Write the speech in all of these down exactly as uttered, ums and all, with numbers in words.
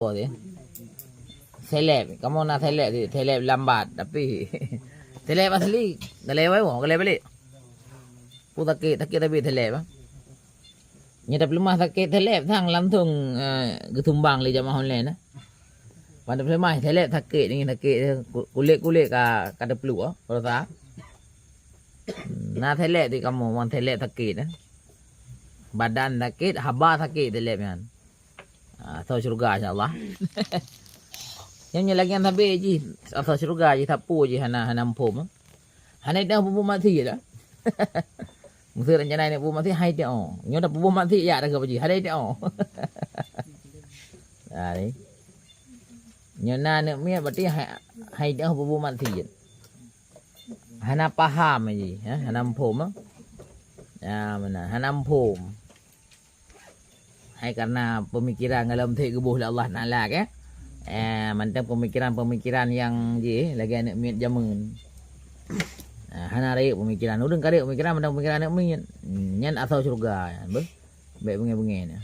Apa dia? Seleb. Kamoe na seleb, seleb lambat, tapi seleb asli. Galai bae, galai balik. Peue sakét, sakét tapi seleb, ah. Nyoe tapeuleumah sakét seleb sang langsung, eh, geusumbang lé jamaah online, ah. Ban tapeuleumah seleb sakét, nyoe sakét, ku-, kulét-kulét ka, ka teupluek, ah, peurasa. Na seleb di kamoe, wan seleb sakét, eh. Badan sakét, haba sakét seleb nyan. Ah, asoe syeuruga, insya Allah. Nyan, nyan lagèe nyan sabe jih, asoe syeuruga jih, sapeue jih hana, hana muphom, eh. Hana teuh peubuet maksiet dah. Meuseu rencana ni peubuet maksiet, hai teuh. Nyoe dah peubuet maksiet, ya, dah keuh jih, hana teuh. Ha, ni. Nyoe na aneuk miet berarti hai, hai teuh peubuet maksiet. Hana paham jih, ha? Hana muphom, ha? Ya, meunan. Hana muphom. Hai karena pemikiran golom thèk geuboh lé Allah Taala, kan? Eh, mantong pemikiran-pemikiran nyang jih lagèe aneuk miet jameun. Ah, hana rayeuk pemikiran. Ureueng ka rayeuk pemikiran, mantong pemikiran aneuk miet. Hmm, nyan asoe syeuruga nyan, beuh. Bèk beungèh-beungèh nyan.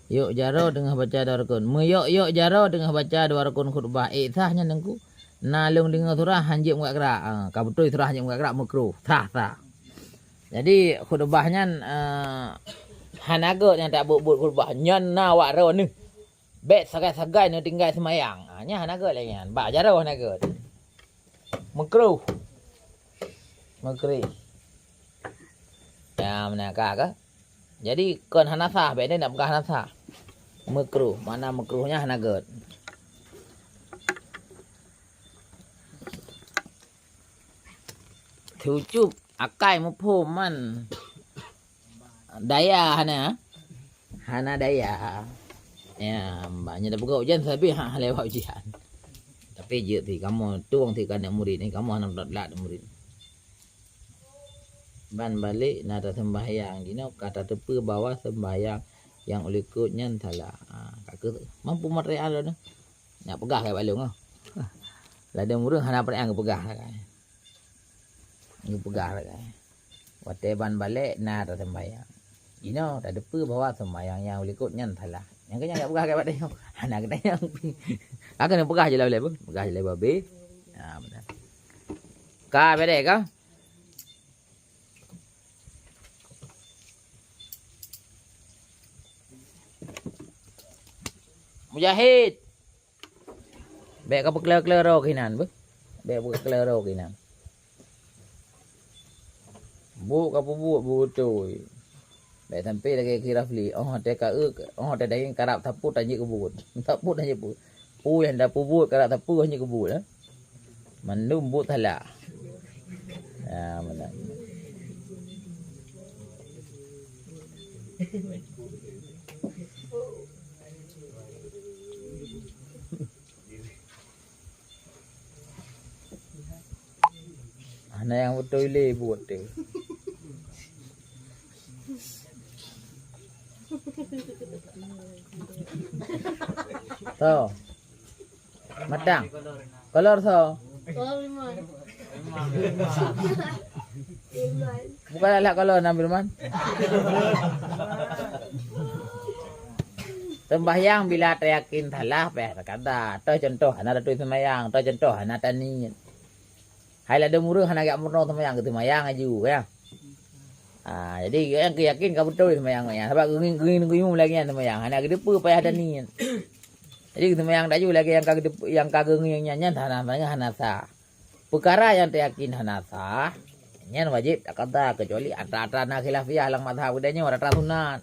Yok jaroe teungoh baca dua rukun. Meuyok-yok jaroe teungoh baca dua rukun khutbah. Eh, sah nyan, Teungku. Na lôn deungoe surah han jeuet meugerak-gerak. Ah, ka beutôi surah han jeuet meugerak-gerak, meukruh. Sah, sah. Jadi, khutbah nyan, eh, hana gèt nyang tabuet-buet khutbah. Nyan na wak droeneuh. Bèk sagai-sagai neutinggai seumayang. Ah, nyan hana gèt lagèe nyan. Bak jaroe hana gèt. Meukruh. Meukruh. Ya, meunan ka, ka? Jadi, kon hana sah, bèk neunak peugah hana sah. Meukruh, makna meukruh nyan hana gèt. Cucub akai muphom man. Daya hana. Hana daya. Ya, mbak nyan dah peugah ujian, tapi ha, ha lewat ujian. Tapi jeuet ti kamoe tueng ti ka aneuk murit ni, kamoe hana lat murit. Ban balek na taseumbahyang, jinoe ka tateupeue bahwa seumbahyang nyang ulikot nyan salah. Ha, ka keu mampu matrial dah. Nak peugah keu bak lôn, ah. Ladôm ureueng hana peureulèe geupeugah sagai. Geupeugah sagai. Watèe ban balek na taseumbahyang. Jinoe tateupeue bahwa seumbahyang nyang ulikot nyan salah. Nyang keu nyan jak peugah keu bak tanyoe. Hana geutanyoe. Ka keuneuk peugah jeulaih-jeulaih beuh. Peugah jeulaih babeh. Ha, meunan. Ka bèk ka? Mujahid. Bèk ka peukleur-kleur droe keunan beuh. Bèk peukleur droe keunan. Buet ka peubuet beutôi. Bèk sampai lagèe Ki Rafli. Oh, watèe ka eu, oh, watèe dayeueng karab sapeue tanjeuet keu buet. Sapeue tanjeuet buet. Peue nyang tapeubuet karab sapeue tanjeuet keu buet, eh. Mandum buet salah. Ah, meunan. Hana nyang beutôi lé buet teuh. Toh. Matang. Kolor soe? Kolor Firman. Firman. Bukan alah kolor Nabi Firman. Seumbahyang bila tayakin salah, payah takada. Toh contoh, hana tatui seumbahyang. Toh contoh, hana taniet. Hai ladôm ureueng hana geujak meurunoe seumbahyang, geuseumayang laju, ya. Ah, jadi, nyang keuyakin ka beutôi seumbahyang nyan. Sabab geungieng-geungieng lagèe nyan seumbahyang. Hana geuteupeue payah taniet. Jadi, geuseumayang laju lagèe nyang ka geuteupeue, nyang ka geungieng nyan, nyan hana, hana, hana sah. Peukara nyang tayakin hana sah, nyan wajéb takada, keucuali atra-atra na khilafiyah lam mazhab geutanyoe, atra-atra sunat.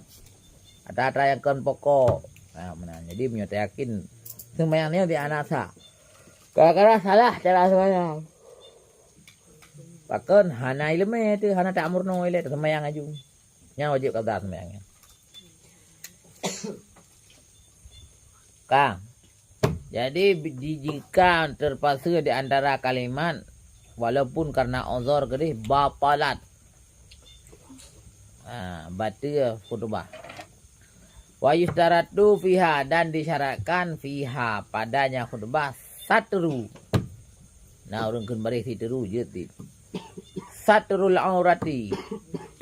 Atra-atra nyang kon pokok. Nah, meunan. Jadi, meunyoe tayakin seumbahyang nyoe di hana sah. Gara-gara salah cara seumbahyang. Pakon hana ileumèe teuh, hana tameurunoe ilèe, seumbahyang laju. Nyan wajéb kada seumbahyang nyan. Ka. Jadi, di, jika terpaksa di antara kalimat, walaupun karena uzur keudeh, batalat. Ha, bateue khutbah. Wa yusytaratu fiha, dan disyaratkan fiha, padanya khutbah, satru. Nah, ureueng kheun baréh siteru jeuet ti. Satrul aurati,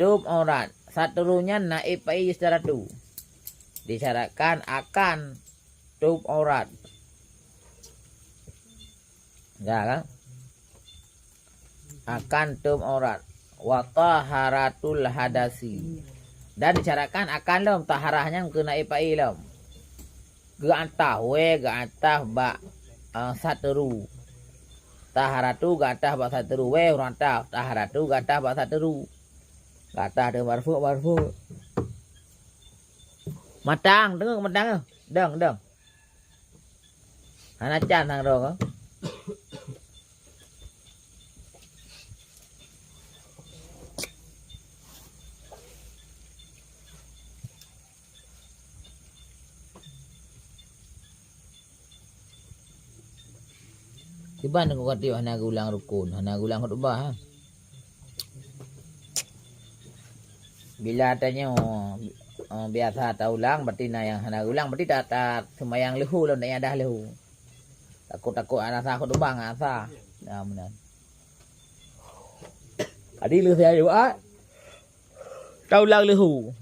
tôb aurat. Satru nyan naib fa'il yusytaratu. disyaratkan akan tutup aurat. Ya kan? Akan tutup aurat. Wa taharatul hadasi. Dan disyaratkan akan lom taharah nyan keuneuk ipai lom. Geuatah, wée geuatah bak, eh, satru. Taharatu geuatah bak satru, wée ureuëng atah. Taharatu geuatah bak satru. Geuatah deungon marfu, marfu. Matang, deungon matang, eh. Dong, dong. Hana can sang droe ka. Kiban keu khatib hana geulang rukun, hana geulang khutbah, ha? Bila tanyoe, eh, biasa taulang, berarti na nyang hana geulang, berarti ta, ta seumayang leuhô lom, ta iadah leuhô. Takot-takot hana sah khutbah, hana sah. Nah, meunan. Adi leuh saya Jumaat, taulang leuhô.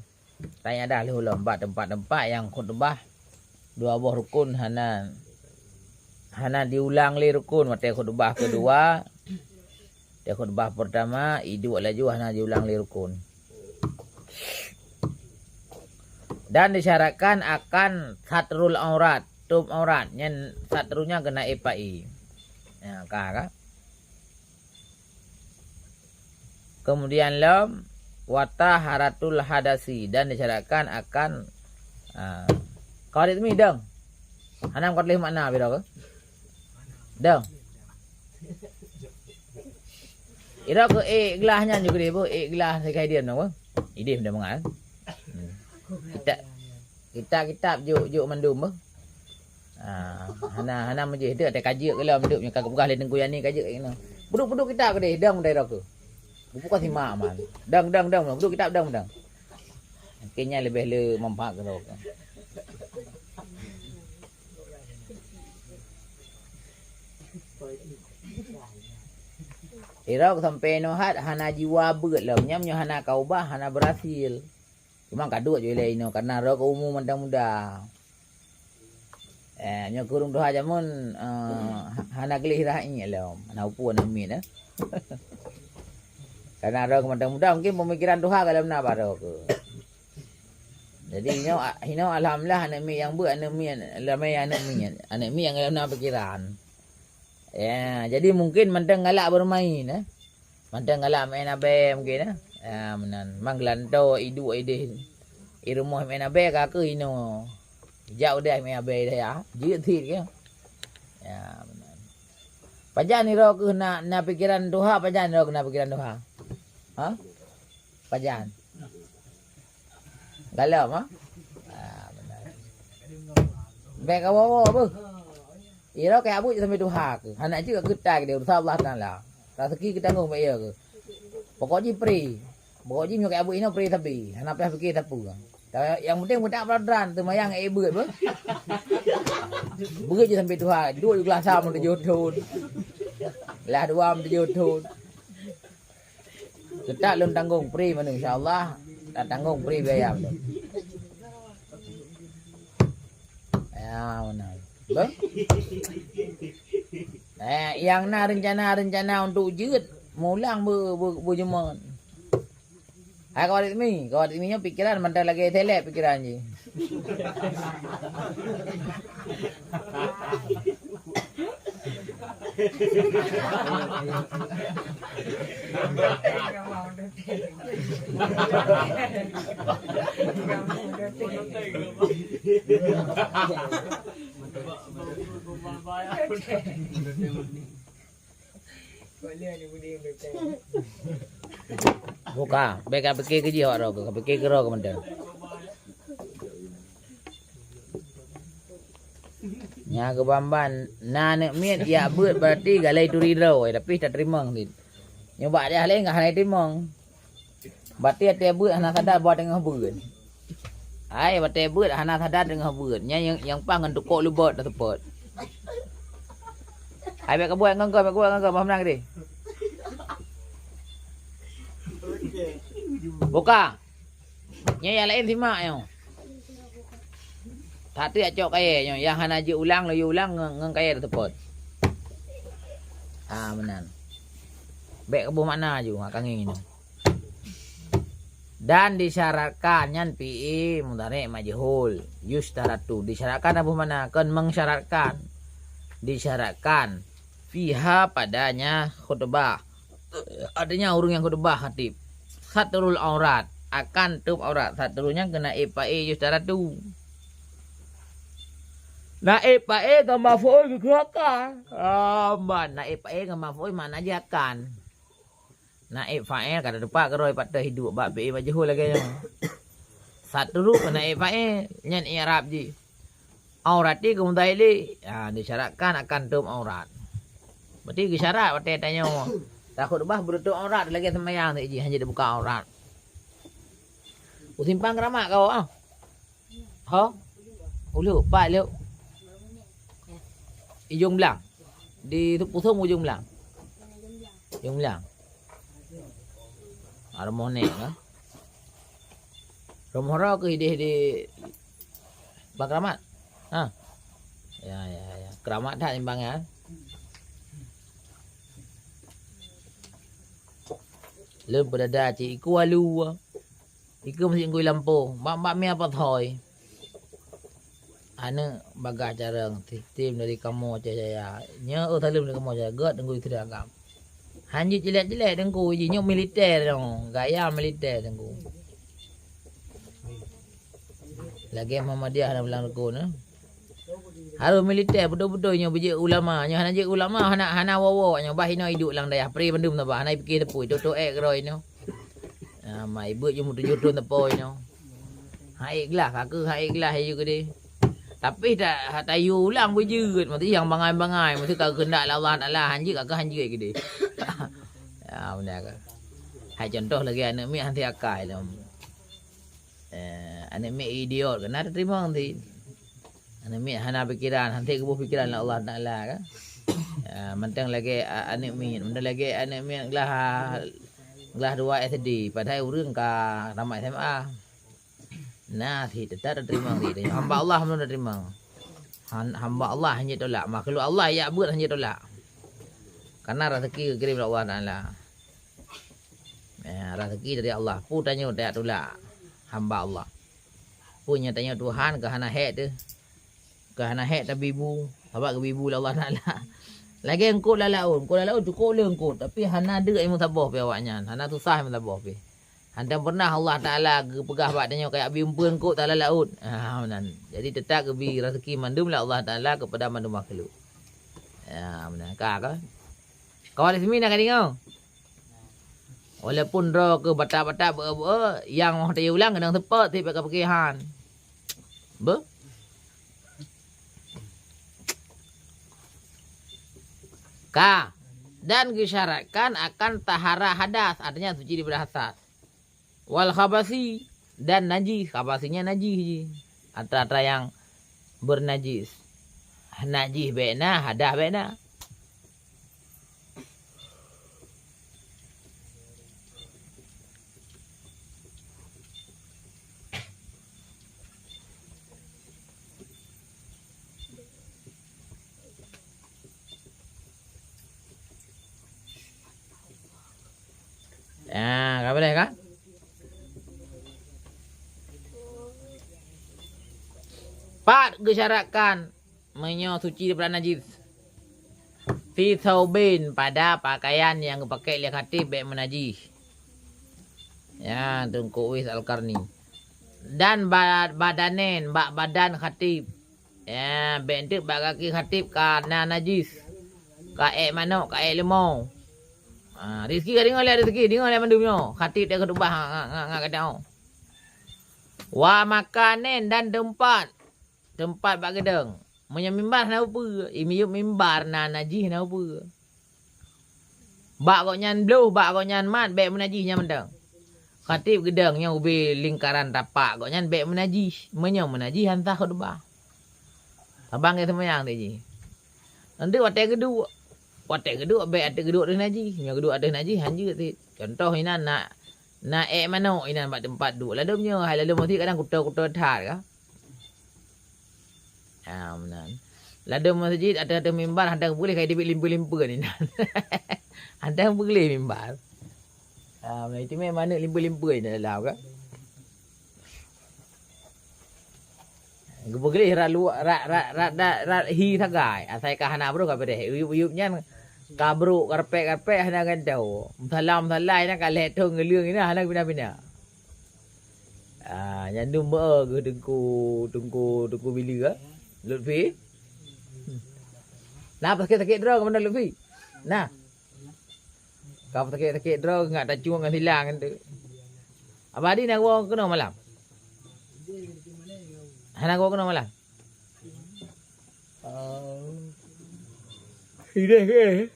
Ta iadah leuhô lom bak teumpat-teumpat nyang khutbah dua boh rukun hana, hana diulang lé rukun watée khutbah keudua, watée khutbah peurtama, iduek laju hana diulang lé rukun. Dan disyaratkan akan satrul aurat, tutup aurat, nyan satru nyan keuneuk ipai. Ya, ka, ka. Kemudian lom, wa taharatul hadasi, dan disyaratkan akan, ah, qawaid mi dong. Hana meukatleh makna bira ke? Dong. Ira ke ék gelah nyan juga deh, boh. Ék gelah sikai diam nang, boh. Ideh dah mengal. Hmm. Kita Kitab-kitab jok, jok mandum beuh. Ha, hana, hana meujih deuek, teuka jeuet keu lom deuek nyoe ka geupeugah lé Teungku Yani ka jeuet keunoe. Peuduek-peuduek kitab keudeh, dong dai droe keuh. Bubuka simak man. Dong, dong, dong, peuduek kitab dong, dong. Mungkin nyan leubeh le manfaat keu droe keuh. Irok sampai nohat hana jiwa beut lom. Nyam nyoe hana kaubah, hana berhasil. Cuma ka duek ju ilée inoe, karena droe keuh umu mantong muda. Eh, nyoe kureueng tuha jameun, eh, ha-, hana gleh rah iék lom, hana upu aneuk miet, eh. Karena droe keuh mantong muda, mungkin pemikiran tuha ka lom na bak droe keuh. Jadi, nyoe, a-, inoe alhamdulillah aneuk miet nyang beuet, aneuk miet, ramé aneuk miet, aneuk miet nyang ka lom na pikiran. Ya, jadi mungkin mantong galak bermain, eh. Mantong galak main abée mungkin, eh. Ya, meunan. Mang geulantoe iduek ideh i rumoh main abée ka keuh inoe. Jak udeh main abée ideh ya. Jeuet sit ke. Ya, meunan. Pajan droe keuh na, na pikiran tuha, pajan droe keuh na pikiran tuha. Ha? Pajan. Galom, ha? Ah, benar. Bék kawoe-woe beuh. Ira keu abuet sampai tuha keuh. Hana jeuet keu tai keu urusan Allah Taala. Raseuki geutanggong bak ie keuh. Pokok jih pri. Pokok jih meunyoe keu abuet inoe pri sabe. Hana payah pike sapeue. Nyang penting meudak peurantran teumayang ék beuet beuh. Beuet jih sampai tuha. Duek ju geulasa meutujôh thon. Lah dua meutujôh thon. Teutap lôn tanggong pri meunan, insya Allah. Tatanggong pri biaya meunan. Ya, meunan. Beuh? Eh, nyang na rencana-rencana untuk jeuet, mulang beu-, beu-, beujeumon. Hai kawan mi, kawan mi nyoe pikiran mantong lagée seleb pikiran jih. Buka, bék ka pike keu jih awak droe, ka pike keu droe keu mantong. Nya geuban-ban na aneuk miet jak beuet, berarti galai turi droe, tapi tateurimong cit. Nyoe bak dah laén ka hana teurimong. Batée até beuet hana sadar bahwa teungoh beuet. Hai, batée beuet hana sadar teungoh beuet. Nyan nyang, nyang paih ngon tukok lubot taseupôt. Hai, bék kabuet ngon gob, bék kabuet ngon gob, bah meunan deh. Buka. Nyan nyang laén simak nyoe. That teuk cok kayèe nyoe, nyang hana jeuet ulang, laju ulang ngon, ngon kayèe teuseupôt. Ah, meunan. Bèk kaboh makna ju, ha, kangèe nyoe. Dan disyaratkan, nyan fi'il mudhari' majhul. Yusytaratu, disyaratkan na boh makna, kon mengsyaratkan. Disyaratkan. Fiha, padanya khutbah. Artinya ureueng nyang khutbah khatib. Satrul aurat, akan tôp aurat. Satru nyan keunan naib fa'il yusytaratu. Naib fa'il ngon maf'ul geukheun akan. Ah, ban naib fa'il ngon maf'ul makna jih akan. Naib fa'il ka teupat keudroe pat teuh hidup bak fi'il majhul lagèe nyoe. Satru keunan naib fa'il, nyan i'rab jih. Aurati keu mudhari' lé, ha, disyaratkan akan tôp aurat. Berarti geusyarat watèe tanyoe takhutbah beureutoh aurat lagèe seumayang jih, hana jibuka aurat. U simpang keuramat ka, ah. Ho? Uluk, pat luk. Ujong blang. Di Pusong ujong blang. Ujong blang. Harmonik, ha? Rumoh droe keuh idéh di Bang Keramat. Ha. Ya, ya, ya. Keramat that imbang ya. Lôn peudada cit iku alu. Iku meusit ngui lampôh. Bak, bak mie apa thoi. Aneuk bagaih carông, sistem dari kamoe cahaya. Nyoe oh saleuem dari kamoe cahaya, gèt teungku istri agam. Hanjeuet cilék-cilék teungku, ji nyoe militer nyoe, gaya militer teungku. Lagèe Muhammadiyah dalam rukun, eh. Harus militer, beutôi-beutôi nyoe beujeuet ulama. Nyoe hana jeuet ulama, hana, hana woe-woe nyoe, bah inoe iduek lam dayah, pre bandum saban, hana ipike teupui, toh-toh ék keudroe inoe. Ah, ma ibeuet jeuet meutujoh thon teupôi nyoe. Hai glah, ka keuh hai glah aju keudeh. Tapi ta-, tayue ulang beujeuet, maksudnya nyang bangai-bangai, maksudnya ka keuheundak lé Allah Taala, hanjeuet ka keuh hanjeuet keudeh. Ya, beuna ka. Hai contoh lagèe aneuk miet han teuakai lom. Eh, aneuk miet idiot, keunan tateurimong cit. Aneuk miet hana pikeran, han teuboh pikeran lé Allah Taala ka. Ya, mantong lagèe a-, aneuk miet, mantong lagèe aneuk miet glah, glah dua S D, padahai ureueng ka tamat S M A. Na cit, teutap tateurimong cit. Hamba Allah meunurot tateurimong. Han-, hamba Allah hana jitulak. Makhluk Allah jak beuet hana jitulak. Karena raseuki geukirém lé Allah Taala. Ya, raseuki dari Allah. Peue tanyoe tajak tulak hamba Allah? Peue nyang tanyoe Tuhan keu hana hék teuh? Keu hana hék tabibu, sabab geubibu lé Allah Taala. Lagèe eungkôt lam laôt, eungkôt lam laôt cukôp le eungkôt, tapi hana deuk meusaboh pih awaknyan, hana susah meusaboh pih. Hana pernah Allah Taala geupeugah bak tanyoe kajak bi umpeu eungkôt talam laôt. Ha, meunan. Jadi teutap geubi raseuki mandum lé Allah Taala keupada mandum makhluk. Ya, meunan. Ka, ka? Kawan Ismi na ka deungoe? Walaupun droe keuh batat-batat beu-, beu-, nyang moh tayue ulang keunong seupôt cit bak kapeukihan. Beuh? Ka. Dan geusyaratkan akan tahara hadas, artinya suci daripada hadas. Wal khabasi, dan najih. Khabasi nyan najih jih. Atra-atra nyang beunajis. Najih bèk na, hadas bèk na. Ah, ka boleh ka? Pat geusyaratkan meunyoe suci daripada najis. Fi thaubain, pada pakaian nyang geupakék lé khatib bèk meunajih. Ya, Teungku Uwais Al-Qarni. Dan ba-, badanen, bak badan khatib. Ya, bèk enteuk bak gaki khatib ka na najis. Ka ék manok, ka ék leumô. Ha, Rizki ka deungoe lé Rizki, deungoe lé mandum nyoe. Khatib teuka khutubah ngon, ngon, ngon, ngon gata. Wa makanin dan teumpat. Teumpat bak geudong. Meunyoe mimbar na peue? Imiyup mimbar na najih na peue? Bak gobnyan bloh, bak gobnyan mat, bèk meunajih nyan mantong. Khatib geudong nyang ubé lingkaran tapak gobnyan bèk meunajih. Meunyoe meunajih han sah khutbah. Saban gét seumayang deh jih. Nanti watèe geuduek. Watèe geuduek bèk ateueh geuduek ateueh najih. Meunyoe geuduek ateueh najih han jeuet cit. Contoh inan na, na ék manok inan bak teumpat duek. Ladôm nyoe hai ladôm meusti kadang kuto-kuto that ka. Ha, meunan. Ladôm masjid ateueh-ateueh mimbar, hana peugleh ka jiteubiet limpeue-limpeue ni nan. Hana peugleh mimbar. Ha, meunan itu memang aneuk limpeue-limpeue ni dalam kan. Geupeugleh rat luwa, rat, rat, rat, rat, rat hi sagai. Asai ka hana brôk ka beureh. Uyup-uyup nyan ka brôk, karpet-karpet hana gantoe. Meusalam-salam nyan ka lhèe thôn geuleueng nyan hana pina-pina. Ah, nyan dum beu geuh Teungku, Teungku, Teungku Billy ka. Lutfi. Nah, sakét-sakét droe keumanö Lutfi? Nah. Ka sakét-sakét droe ngat tacueng ngon silang tu. Abah Adi na woe keunoe malam? Hana woe keunoe malam? Oh. Ideh ke?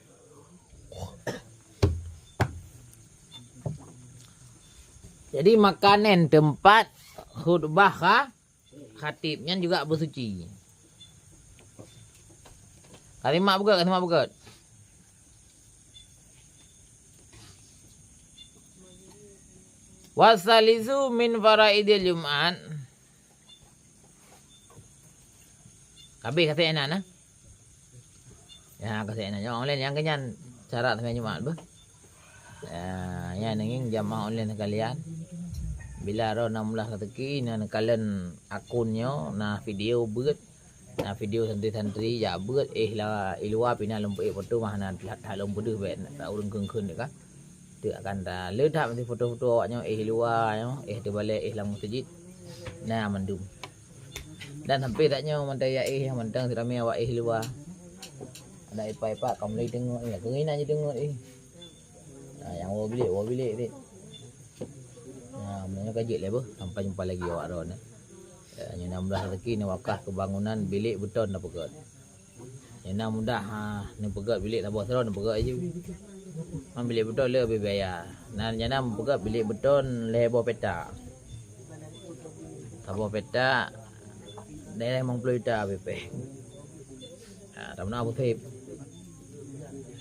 Jadi makanan tempat khutbah kha-, khatib nyan juga beusuci. Ka simak beugöt, ka simak beugöt. Wasalisu min faraidil Jumat. Kabeh ka seuena na. Ya, ka seuena. Nyang online nyang keunyan syarat seumayang Jumat beuh. Ya, ya nenging jamaah online sekalian. Bila roh enam belas rezeki na neukalon akun nyoe, na video beuet, na video santri-santri jak beuet, eh la i luwa pih na lôn peuék foto mah na that lôn peudeuh bèk ureueng kheun-kheun deh ka. Teuk akan ta le that meusti foto-foto awak nyoe, eh i luwa nyoe, eh teubalek, eh lam meuseujid. Na mandum. Dan sampai that nyoe mantong ya eh mantong siramé awak eh i luwa. Ada ipak-ipak kamoe lagi teungoh, ya keunan jiteungoh eh. Ha, nyang woe bilék, woe bilék deh. Ha, meunyoe ka jeuet lé beuh, sampai jumpa lagi awak droeneuh. Ya, nyoe enam belas rezeki ni wakaf pembangunan bilék beton na peugöt. Nyang na mudah, ha, neupeugöt bilék saboh sidroe neupeugöt aju. Man bilék beton le habéh biaya. Nan nyang na peugöt bilék beton lhèe boh petak. Saboh petak daerah limong ploh juta habéh péng. Ha, tameunan Abu Thaib.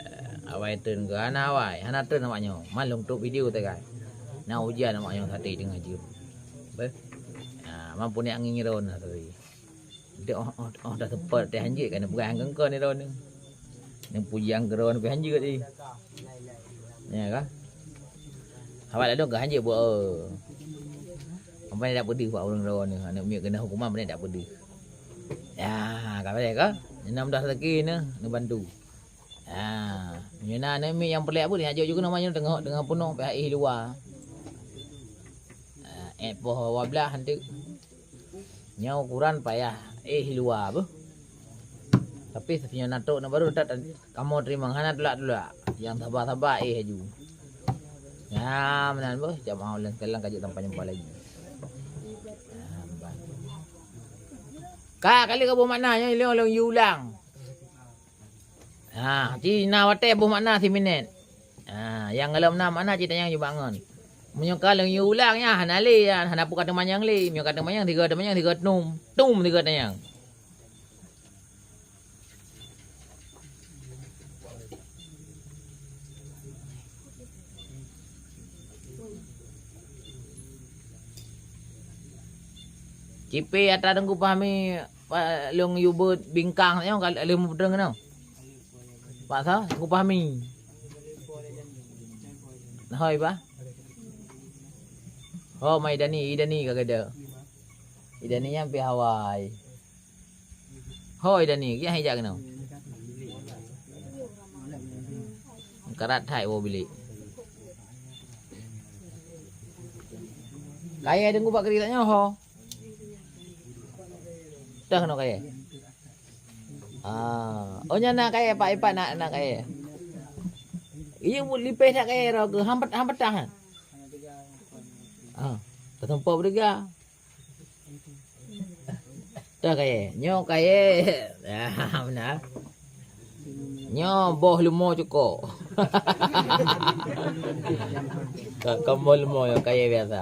Eh, awai treun keu hana awai, hana treun awak nyoe. Man lôn top video teuh kan. Na ujan awak nyoe saté teungoh jeuem. Beh. Ha, man peuneuk angén ngiron na tadi. Dek oh, oh, oh, dah teupot teh hanjeuet kan peugah angkon ni droeneuh. Nang puji angkon droeneuh pih hanjeuet ih. Ya kan? Awak lalu ke hanjeuet buat. Apa ni tak pedih buat ureueng droeneuh. Aneuk miet kena hukuman apa ni tak pedih. Ya, ka boleh ka? Enam dah rezeki ni, ni bantu. Ha, nyoe na aneuk miet nyang peureulèe apa ni? Hajok juga nama nyoe tengah, tengah penuh pihak ih luwa. Ha, eh poh dua belas hantu. Nyoe ukuran payah eh luwa beuh. Tapi sepion natok na baru tak kamoe terima hana tulak-tulak. Yang sabar-sabar eh aju. Ya, meunan beuh, jamaah ulôn sekalian ka jeuet sampai jumpa lagi. Ya, bah. Ka kali ka boh makna nyoe lôn, lôn ulang. Ha, ci na watèe boh makna siminèt. Ha, nyang gohlom na makna ci tanyong jubak ngon. Meunyoe ka lôn yue ulang nyan hana lé nyan, hana peue ka teumanyong lé. Meunyoe ka teumanyong sigoe teumanyong sigoe tum. Tum sigoe tanyong. Cipe atra Teungku Fahmi, pa, lôn yue beuet bingkang nyoe ka lheueh mupeudeueng keunoe. Paksa Teungku Fahmi. Hôi bah. Ho mai Dani, i Dani ka gada. I Dani nyan pih awai. Hôi Dani, kiah hai jak keunoe. Karat hai woe bilék. Kayèe deungon bak keurik nyoe ho. Tah keunoe kayèe. Ah, oh nyan na kayèe, pak ipak nak, nak kayèe. Iya buet lipéh that kayèe roh keu hampet, hampet tahan. Ah, tersempok berega. Tah kayèe. Nyoe kayèe. Ah, beuna. Nyoe boh leumo cukok. Ka, ka boh leumo nyoe kayèe biasa.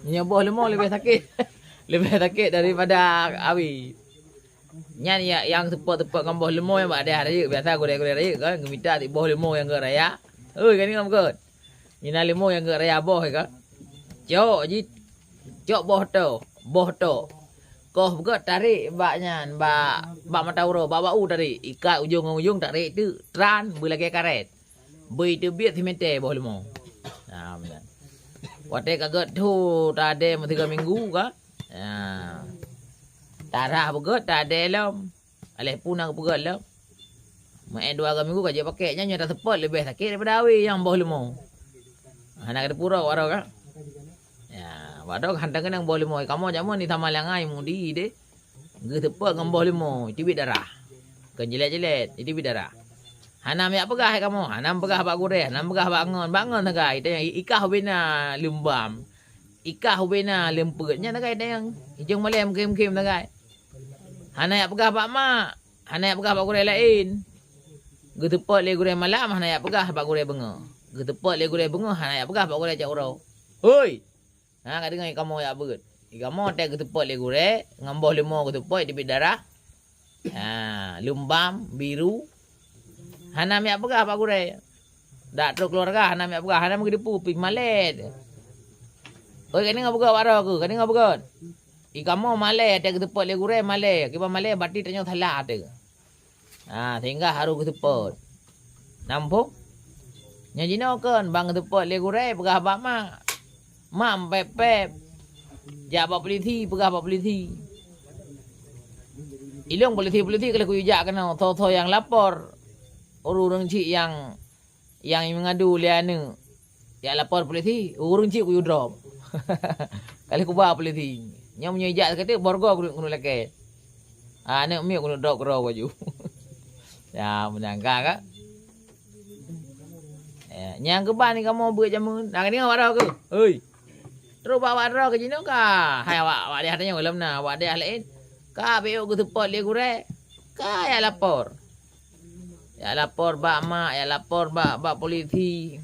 Nyoe boh leumo leubeh sakét. Leubeh sakét daripada awi. Nyan ya, nyang seupôt-seupôt ngon boh leumo nyang bak dayah rayeuk, biasa gurèe-gurèe rayeuk kan, geumita boh leumo nyang gèt raya. Oi, kan ingat beugöt? Nyan na leumo nyang gèt raya boh kan. Cok jih, cok boh to, boh to. Koh beugöt tarek bak nyan, bak, bak mata uroe, bak, bak u tarek. Ikat ujong ngon ujong tarek teuk, tran beulagèe karét. Beu teubiet simeté boh leumo. Nah, meunan. Watèe ka göt tho tadèe meusigoe minggu ka. Nah. Tarah beugöt tadèe lom. Aléh peue na geupeugöt lom. Meu'en dua goe minggu ka jeuet pakèk, nyan nyoe taseupôt leubeh sakét daripada awé nyang boh leumo. Hana ka teupurok waroe ka. Ya, waroe ka hana keunong boh leumo. Kamoe jameun di Taman Langai mudi deh. Geuseupôt ngon boh leumo, iteubiet darah. Kon jilet-jilet, iteubiet darah. Hana meuyak peugah hai kamoe, hana meupeugah bak gurèe, hana meupeugah bak ngon, bak ngon sagai. Itanyong i-, ikah ubena leumbam. Ikah ubena leumpeuet. Nyan sagai itanyong. Ijong malèe meukhém-khém sagai. Hana yak peugah bak mak, hana yak peugah bak gurèe laén. Geuteupot lé gurèe malam, hana yak peugah bak gurèe beungoh. Geuteupot lé gurèe beungoh, hana yak peugah bak gurèe cot uroe. Hoi! Ha, ka deungoe kamoe yak beuet. Kamoe watèe geuteupot lé gurèe, ngon boh leumo geuteupot, teubiet darah. Ha, leumbam, biru. Hana miyak peugah bak gurèe. Dak trok keuluwarga, hana miyak peugah, hana meugeudeupu, pih malèe. Oi, ka deungoe beugöt waroe keuh, ka deungoe beugöt. I kamoe malèe, watèe geuteupot lé gurèe, malèe. Kiban malèe, berarti tanyoe salah teuh. Ha, sehingga harôh geuseupôt. Nampung? Nyan jinoe kon, ban geuseupôt lé gurèe, peugah bak mak. Mak, pèp-pèp. Jak bak polisi, peugah bak polisi. Ilôn polisi-polisi ka lheueh kuyue jak keunoe, soe-soe nyang lapor. Ureueng-ureueng chik nyang nyang meungadu lé aneuk, yak lapor polisi, ureueng chik kuyue drop. Ka lheueh kuba polisi. Nyan meunyoe ijak sakeudeuek, borgo keuneuk, keuneuk lakèe. Ah, aneuk miet keuneuk drop keudroe baju. Ya, meunangka ka. Ya, nyang keuban ni kamoe beuet jameun. Nah, ka deungoe waroe keuh. Hoi. Trok bak awak droe keuh jinoe ka. Hai awak, awak dayah tanyoe lom na, awak dayah laén. Ka beu geuseupôt lé gurèe. Ka yak lapor. Yak lapor bak mak, yak lapor bak, bak polisi.